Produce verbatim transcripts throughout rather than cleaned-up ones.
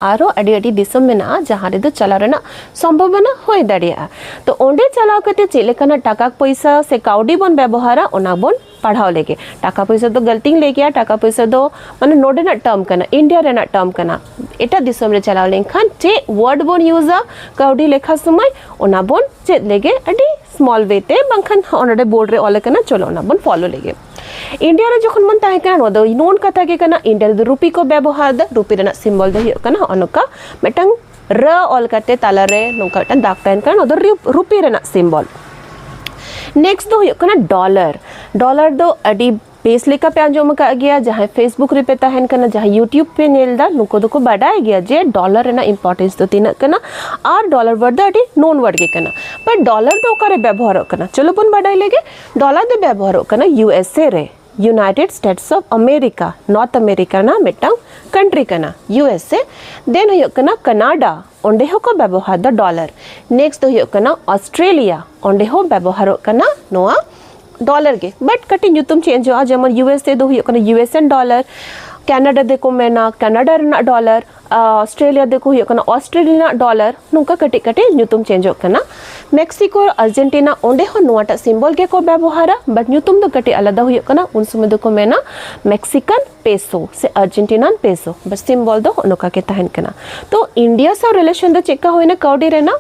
ᱟᱨᱦᱚᱸ ᱟᱹᱰᱤ ᱟᱹᱰᱤ ᱫᱤᱥᱚᱢ ᱢᱮᱱᱟᱜᱼᱟ ᱡᱟᱦᱟᱸ ᱨᱮᱫᱚ ᱪᱟᱞᱟᱣ ᱨᱮᱱᱟᱜ ᱥᱚᱢᱵᱷᱚᱵᱚᱱᱟ ᱦᱩᱭ ᱫᱟᱲᱮᱭᱟᱜᱼᱟ᱾ ᱛᱚ ᱚᱸᱰᱮ ᱪᱟᱞᱟᱣ ᱠᱟᱛᱮ ᱪᱮᱫ ᱞᱮᱠᱟᱱᱟᱜ ᱴᱟᱠᱟ ᱯᱚᱭᱥᱟ ᱥᱮ ᱠᱟᱹᱣᱰᱤ ᱵᱚᱱ ᱵᱮᱵᱚᱦᱟᱨᱟ, ᱚᱱᱟ ᱵᱚᱱ ᱯᱟᱲᱦᱟᱣ ᱞᱮᱜᱮ᱾ ᱴᱟᱠᱟ ᱯᱚᱭᱥᱟ ᱫᱚ ᱜᱟᱹᱞᱛᱤᱧ ᱞᱟᱹᱭ ᱠᱮᱜᱼᱟ, ᱴᱟᱠᱟ ᱯᱚᱭᱥᱟ ᱫᱚ ᱢᱟᱱᱮ ᱱᱚᱰᱮᱱᱟᱜ ᱴᱟᱨᱢ ᱠᱟᱱᱟ, ᱤᱱᱰᱤᱭᱟ ᱨᱮᱱᱟᱜ ᱴᱟᱨᱢ ᱠᱟᱱᱟ᱾ ᱮᱴᱟᱜ ᱫᱤᱥᱚᱢ ᱨᱮ ᱪᱟᱞᱟᱣ ᱞᱮᱱᱠᱷᱟᱱ ᱪᱮᱫ ᱣᱟᱨᱰ ᱵᱚᱱ ᱤᱭᱩᱡᱟ ᱠᱟᱹᱣᱰᱤ ᱞᱮᱠᱷᱟ ᱥᱚᱢᱚᱭ, ᱚᱱᱟ ᱵᱚᱱ ᱪᱮᱫ ᱞᱮᱜᱮ ᱟᱹᱰᱤ ᱥᱢᱚᱞ ᱣᱮ ᱛᱮ, ᱵᱟᱝᱠᱷᱟᱱ ᱦᱚᱸᱜᱼᱚ ᱱᱚᱰᱮ ᱵᱳᱨᱰ ᱨᱮ ᱚᱞ ᱟᱠᱟᱱᱟ, ᱪᱚᱞᱚ ᱚᱱᱟ ᱵᱚᱱ ᱯᱷᱚᱞᱳ ᱞᱮᱜᱮ᱾ ᱤᱱᱰᱤᱭᱟ ᱨᱮ ᱡᱚᱠᱷᱚᱱ ᱵᱚᱱ ᱛᱟᱦᱮᱸ ᱠᱟᱱᱟ, ᱱᱚᱣᱟ ᱫᱚ ᱱᱳᱱ ᱠᱟᱛᱷᱟ ᱜᱮ ᱠᱟᱱᱟ, ᱤᱱᱰᱤᱭᱟ ᱨᱮᱫᱚ ᱨᱩᱯᱤ ᱠᱚ ᱵᱮᱵᱚᱦᱟᱨ ᱮᱫᱟ᱾ ᱨᱩᱯᱤ ᱨᱮᱱᱟᱜ ᱥᱤᱢᱵᱚᱞ ᱫᱚ ᱦᱩᱭᱩᱜ ᱠᱟᱱᱟ ᱦᱚᱸᱜᱼᱚ ᱱᱚᱝᱠᱟ ᱢᱤᱫᱴᱟᱝ ᱨ ᱚᱞ ᱠᱟᱛᱮ ᱛᱟᱞᱟᱨᱮ ᱱᱚᱝᱠᱟ ᱢᱤᱫᱴᱟᱝ ᱫᱟᱜᱽ ᱛᱟᱦᱮᱱ ᱠᱟᱱᱟ, ᱱᱚᱣᱟ ᱫᱚ ᱨᱩᱯ- ᱨᱩᱯᱤ ᱨᱮᱱᱟᱜ ᱥᱤᱢᱵᱚᱞ᱾ ᱱᱮᱠᱥᱴ ᱫᱚ ᱦᱩᱭᱩᱜ ᱠᱟᱱᱟ ᱰᱚᱞᱟᱨ᱾ ᱰᱚᱞᱟᱨ ᱫᱚ ᱟᱹᱰᱤ ᱵᱮᱥ ᱞᱮᱠᱟ ᱯᱮ ᱟᱸᱡᱚᱢ ᱟᱠᱟᱫ ᱜᱮᱭᱟ, ᱡᱟᱦᱟᱸᱭ ᱯᱷᱮᱥᱵᱩᱠ ᱨᱮᱯᱮ ᱛᱟᱦᱮᱱ ᱠᱟᱱᱟ, ᱡᱟᱦᱟᱸᱭ ᱭᱩᱴᱤᱭᱩᱵᱽ ᱯᱮ ᱧᱮᱞ ᱮᱫᱟ, ᱱᱩᱠᱩ ᱫᱚᱠᱚ ᱵᱟᱰᱟᱭ ᱜᱮᱭᱟ ᱡᱮ ᱰᱚᱞᱟᱨ ᱨᱮᱱᱟᱜ ᱤᱢᱯᱚᱨᱴᱮᱱᱥ ᱫᱚ ᱛᱤᱱᱟᱹᱜ ᱠᱟᱱᱟ᱾ ᱟᱨ ᱰᱚᱞᱟᱨ ᱣᱟᱨᱰ ᱫᱚ ᱟᱹᱰᱤ ᱱᱳᱱ ᱣᱟᱨᱰ ᱜᱮ ᱠᱟᱱᱟ᱾ ᱵᱟᱴ ᱰᱚᱞᱟᱨ ᱫᱚ ᱚᱠᱟᱨᱮ ᱵᱮᱵᱚᱦᱟᱨᱚᱜ ᱠᱟᱱᱟ, ᱪᱚᱞᱚ ᱵᱚᱱ ᱵᱟᱰᱟᱭ ᱞᱮᱜᱮ᱾ ᱰᱚᱞᱟᱨ ᱫᱚ ᱵᱮᱵᱚᱦᱟᱨᱚᱜ ᱠᱟᱱᱟ ᱭᱩ ᱮᱥ ᱮ ᱨᱮ, united states of America, north America ᱨᱮᱱᱟᱜ ᱢᱤᱫᱴᱟᱝ ᱠᱟᱱᱴᱨᱤ ᱠᱟᱱᱟ ᱭᱩ ᱮᱥ ᱮ᱾ ᱫᱮᱱ ᱦᱩᱭᱩᱜ ᱠᱟᱱᱟ ᱠᱟᱱᱟᱰᱟ, ᱚᱸᱰᱮ ᱦᱚᱸᱠᱚ ᱵᱮᱵᱚᱦᱟᱨ ᱫᱟ ᱰᱚᱞᱟᱨ᱾ ᱱᱮᱠᱥᱴ ᱫᱚ ᱦᱩᱭᱩᱜ ᱠᱟᱱᱟ ᱚᱥᱴᱨᱮᱞᱤᱭᱟ, ᱚᱸᱰᱮ ᱦᱚᱸ ᱵᱮᱵᱚᱦᱟᱨᱚᱜ ᱠᱟᱱᱟ ᱱᱚᱣᱟ ᱰᱚᱞᱟᱨ ᱜᱮ, ᱵᱟᱴ ᱠᱟᱹᱴᱤᱡ ᱧᱩᱛᱩᱢ ᱪᱮᱧᱡᱚᱜᱼᱟ᱾ ᱡᱮᱢᱚᱱ ᱭᱩ ᱮᱥ ᱮ ᱫᱚ ᱦᱩᱭᱩᱜ ᱠᱟᱱᱟ U S and dollar, Canada ᱫᱚᱠᱚ ᱢᱮᱱᱟ ᱠᱟᱱᱟᱰᱟ ᱨᱮᱱᱟᱜ ᱰᱚᱞᱟᱨ, ᱟᱨ ᱚᱥᱴᱨᱮᱞᱤᱭᱟ ᱫᱚᱠᱚ ᱦᱩᱭᱩᱜ ᱠᱟᱱᱟ ᱚᱥᱴᱨᱮᱞᱤᱭᱟ ᱨᱮᱱᱟᱜ ᱰᱚᱞᱟᱨ᱾ ᱱᱚᱝᱠᱟ ᱠᱟᱹᱴᱤᱡ ᱠᱟᱹᱴᱤᱡ ᱧᱩᱛᱩᱢ ᱪᱮᱧᱡᱚᱜ ᱠᱟᱱᱟ᱾ ᱢᱮᱠᱥᱤᱠᱳ, ᱟᱨᱡᱮᱱᱴᱤᱱᱟ, ᱚᱸᱰᱮ ᱦᱚᱸ ᱱᱚᱣᱟᱴᱟᱜ ᱥᱤᱢᱵᱚᱞ ᱜᱮᱠᱚ ᱵᱮᱵᱚᱦᱟᱨᱟ, ᱵᱟᱴ ᱧᱩᱛᱩᱢ ᱫᱚ ᱠᱟᱹᱴᱤᱡ ᱟᱞᱟᱫᱟ ᱦᱩᱭᱩᱜ ᱠᱟᱱᱟ᱾ ᱩᱱ ᱥᱚᱢᱚᱭ ᱫᱚᱠᱚ ᱢᱮᱱᱟ ᱢᱮᱠᱥᱤᱠᱟᱱ ᱯᱮᱥᱳ ᱥᱮ ᱟᱨᱡᱮᱱᱴᱤᱱᱟᱱ ᱯᱮᱥᱳ, ᱵᱟᱴ ᱥᱤᱢᱵᱚᱞ ᱫᱚ ᱱᱚᱝᱠᱟ ᱜᱮ ᱛᱟᱦᱮᱱ ᱠᱟᱱᱟ᱾ ᱛᱚ ᱤᱱᱰᱤᱭᱟ ᱥᱟᱶ ᱨᱤᱞᱮᱥᱚᱱ ᱫᱚ ᱪᱮᱫᱠᱟ ᱦᱩᱭᱱᱟ ᱠᱟᱹᱣᱰᱤ ᱨᱮᱱᱟᱜ?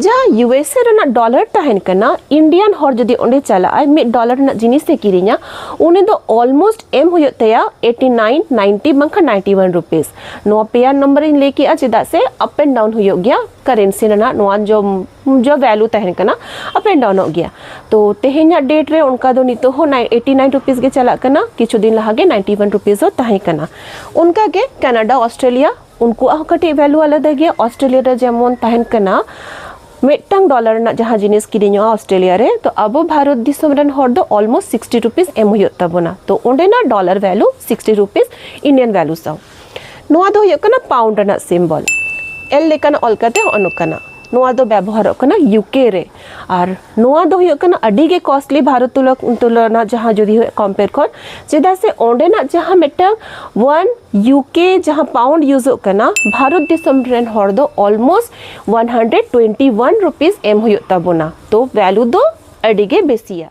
ᱡᱟᱦᱟᱸ ᱭᱩ ᱮᱥ ᱮ ᱨᱮᱱᱟᱜ ᱰᱚᱞᱟᱨ ᱛᱟᱦᱮᱱ ᱠᱟᱱᱟ, ᱤᱱᱰᱤᱭᱟᱱ ᱦᱚᱲ ᱡᱩᱫᱤ ᱚᱸᱰᱮ ᱪᱟᱞᱟᱜ ᱟᱭ, ᱢᱤᱫ ᱰᱚᱞᱟᱨ ᱨᱮᱱᱟᱜ ᱡᱤᱱᱤᱥ ᱮ ᱠᱤᱨᱤᱧᱟ, ᱩᱱᱤ ᱫᱚ ᱚᱞᱢᱳᱥᱴ ᱮᱢ ᱦᱩᱭᱩᱜ ᱛᱟᱭᱟ ᱮᱭᱤᱴᱤ ᱱᱟᱭᱤᱱ, ᱱᱟᱭᱤᱱᱴᱤ ᱵᱟᱝᱠᱷᱟᱱ ᱱᱟᱭᱤᱱᱴᱤ ᱣᱟᱱ ᱨᱩᱯᱤᱥ᱾ ᱱᱚᱣᱟ ᱯᱮᱭᱟᱨ ᱱᱟᱢᱵᱟᱨ ᱤᱧ ᱞᱟᱹᱭ ᱠᱮᱜᱼᱟ, ᱪᱮᱫᱟᱜ ᱥᱮ ᱟᱯ ᱮᱱᱰ ᱰᱟᱣᱩᱱ ᱦᱩᱭᱩᱜ ᱜᱮᱭᱟ ᱠᱟᱨᱮᱱᱥᱤ ᱨᱮᱱᱟᱜ, ᱱᱚᱣᱟ ᱡᱚ ᱡᱚ ᱵᱷᱮᱞᱩ ᱛᱟᱦᱮᱱ ᱠᱟᱱᱟ, ᱟᱯ ᱮᱱᱰ ᱰᱟᱣᱩᱱᱚᱜ ᱜᱮᱭᱟ᱾ ᱛᱚ ᱛᱮᱦᱮᱧᱟᱜ ᱰᱮᱴ ᱨᱮ ᱚᱱᱠᱟ ᱫᱚ ᱱᱤᱛᱚᱜ ᱦᱚᱸ ᱮᱭᱤᱴᱤ ᱱᱟᱭᱤᱱ ᱨᱩᱯᱤᱥ ᱜᱮ ᱪᱟᱞᱟᱜ ᱠᱟᱱᱟ, ᱠᱤᱪᱷᱩ ᱫᱤᱱ ᱞᱟᱦᱟ ᱜᱮ ᱱᱟᱭᱤᱱᱴᱤ ᱣᱟᱱ ᱨᱩᱯᱤᱥ ᱦᱚᱸ ᱛᱟᱦᱮᱸ ᱠᱟᱱᱟ᱾ ᱚᱱᱠᱟ ᱜᱮ ᱠᱟᱱᱟᱰᱟ, ᱚᱥᱴᱨᱮᱞᱤᱭᱟ, ᱩᱱᱠᱩᱣᱟᱜ ᱦᱚᱸ ᱠᱟᱹᱴᱤᱡ ᱵᱷᱮᱞᱩ ᱟᱞᱟᱫᱟ ᱜᱮᱭᱟ᱾ ᱚᱥᱴᱨᱮᱞᱤᱭᱟ ᱨᱮ ᱡᱮᱢᱚᱱ ᱛᱟᱦᱮᱱ ᱠᱟᱱᱟ ᱢᱤᱫᱴᱟᱝ ᱰᱚᱞᱟᱨ ᱨᱮᱱᱟᱜ ᱡᱟᱦᱟᱸ ᱡᱤᱱᱤᱥ ᱠᱤᱨᱤᱧᱚᱜᱼᱟ ᱚᱥᱴᱨᱮᱞᱤᱭᱟ ᱨᱮ, ᱛᱚ ᱟᱵᱚ ᱵᱷᱟᱨᱚᱛ ᱫᱤᱥᱚᱢ ᱨᱮᱱ ᱦᱚᱲ ᱫᱚ ᱚᱞᱢᱳᱥᱴ ᱥᱤᱠᱥᱴᱤ ᱨᱩᱯᱤᱥ ᱮᱢ ᱦᱩᱭᱩᱜ ᱛᱟᱵᱚᱱᱟ᱾ ᱛᱚ ᱚᱸᱰᱮᱱᱟᱜ ᱰᱚᱞᱟᱨ ᱵᱷᱮᱞᱩ ᱥᱤᱠᱥᱴᱤ ᱨᱩᱯᱤᱥ ᱤᱱᱰᱤᱭᱟᱱ ᱵᱷᱮᱞᱩ ᱥᱟᱶ᱾ ᱱᱚᱣᱟ ᱫᱚ ᱦᱩᱭᱩᱜ ᱠᱟᱱᱟ ᱯᱟᱣᱩᱱᱰ ᱨᱮᱱᱟᱜ ᱥᱤᱢᱵᱚᱞ, ᱮᱞ ᱞᱮᱠᱟᱱ ᱚᱞ ᱠᱟᱛᱮ ᱦᱚᱸᱜᱼᱚ ᱱᱚᱝᱠᱟᱱᱟᱜ᱾ ᱱᱚᱣᱟ ᱫᱚ ᱵᱮᱵᱚᱦᱟᱨᱚᱜ ᱠᱟᱱᱟ ᱤᱭᱩ ᱠᱮ ᱨᱮ᱾ ᱟᱨ ᱱᱚᱣᱟ ᱫᱚ ᱦᱩᱭᱩᱜ ᱠᱟᱱᱟ ᱟᱹᱰᱤ ᱜᱮ ᱠᱚᱥᱴᱞᱤ ᱵᱷᱟᱨᱚᱛ ᱛᱩᱞᱚ- ᱛᱩᱞᱚᱱᱟ, ᱡᱟᱦᱟᱸ ᱡᱩᱫᱤ ᱦᱩᱭᱩᱜ ᱠᱚᱢᱯᱮᱭᱟᱨ ᱠᱷᱚᱱ, ᱪᱮᱫᱟᱜ ᱥᱮ ᱚᱸᱰᱮᱱᱟᱜ ᱡᱟᱦᱟᱸ ᱢᱤᱫᱴᱟᱝ ᱚᱣᱟᱱ ᱤᱭᱩ ᱠᱮ ᱡᱟᱦᱟᱸ ᱯᱟᱣᱩᱱᱰ ᱤᱭᱩᱡᱚᱜ ᱠᱟᱱᱟ, ᱵᱷᱟᱨᱚᱛ ᱫᱤᱥᱚᱢ ᱨᱮᱱ ᱦᱚᱲ ᱫᱚ ᱚᱞᱢᱳᱥᱴ ᱚᱣᱟᱱ ᱦᱟᱱᱰᱨᱮᱰ ᱴᱩᱭᱮᱱᱴᱤ ᱣᱟᱱ ᱨᱩᱯᱤᱥ ᱮᱢ ᱦᱩᱭᱩᱜ ᱛᱟᱵᱚᱱᱟ᱾ ᱛᱚ ᱵᱷᱮᱞᱩ ᱫᱚ ᱟᱹᱰᱤ ᱜᱮ ᱵᱮᱥᱤᱭᱟ᱾